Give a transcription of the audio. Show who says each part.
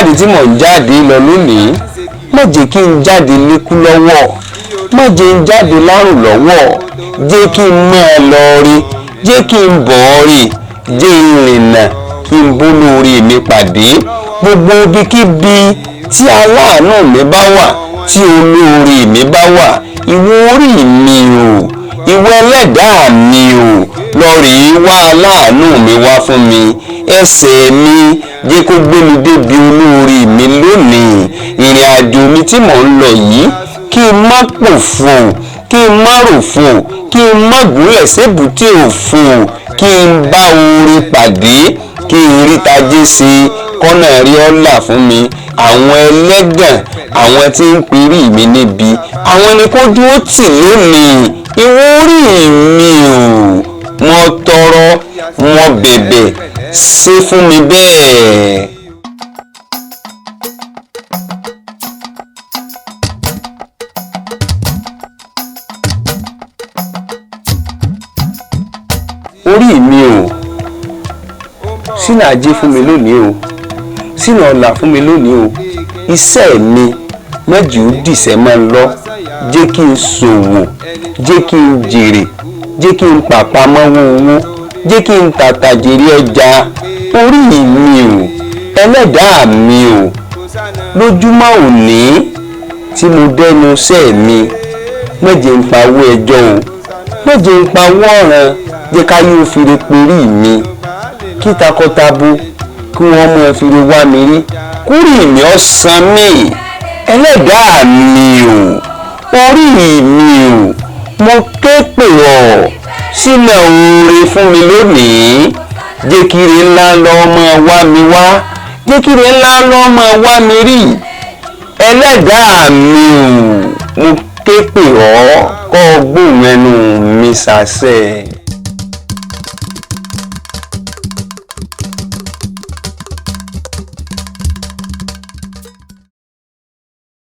Speaker 1: Jíjáde tí mò ń jáde lọ lónìí, má jẹ́ kí n jáde lékú lọ́wọ́, má jẹ́ n jáde lárùn lọ́wọ́. Jẹ́ kí n máa lọ rí, jẹ́ kí n bọ̀ ọ́ rí, jẹ́ n rìnà kí n bó lórí mi pàdé. Gbogbo ibikíbi tí aláàánú mi bá wà, tí olóore mi bá wà, ìwọ orí mi o, ìwọ ẹlẹ́dàá mi o, lọ rèé wá aláàánú mi wá fún mi. Ẹsẹ̀ mi jẹ́ kó gbé mi débi olóore mi lónìí. Ìrìn àjò mi tí mò ń lọ yìí, kí n má pòfo, kí n má ròfo, kí n má gúnlẹ̀ sébùté òfo, kí n bá oore pàdé, kí n rí tajé ṣe, kọ́nà rí ọ́là fún mi. Àwọn ẹlẹ́gàn, àwọn tí ń perí mi níbi, àwọn ni kó dúró tì lónìí. Ìwọ orí mi o, mo tọrọ, mo bẹ̀bẹ̀, ṣe fún mi bẹ́ẹ̀. Orí mi o, sínú ajé fún mi lónìí o, sínú ọlà fún mi lónìí o. Iṣẹ́ mi mọ́jì ó dìṣẹ́ máa ń lọ. Jẹ́ kí n ṣòwò, jẹ́ kí n jèrè, jẹ́ kí n pàpamọ́wọ́ owó, jẹ́ kí n tàtà jèrè ọjà. Orí mi o, ẹlẹ́dàá mi o, lójúmọ́ òní tí mo dẹnu iṣẹ́ mi, mọ́jì ń pawó ẹjọ́ o, mọ́jì ń pawó ọ̀ràn, jẹ́ ká yóò fi re perí mi, kí takọtabo kí wọ́n mọ̀ fi re wá mi rí, kúrì mi ọ̀sán mi. Ẹlẹ́dàá mi o, orí mi o, mo ké pè ọ́ sílẹ̀ oore fún mi lónìí. Jẹ́ kí ire ńlá lọ́ máa wá mi wá, jẹ́ kí ire ńlá lọ́ máa wá mi rí. Ẹlẹ́dàá mi o, mo ké pè ọ́, kọ́ gbóhùn ẹnu mi ṣàṣẹ.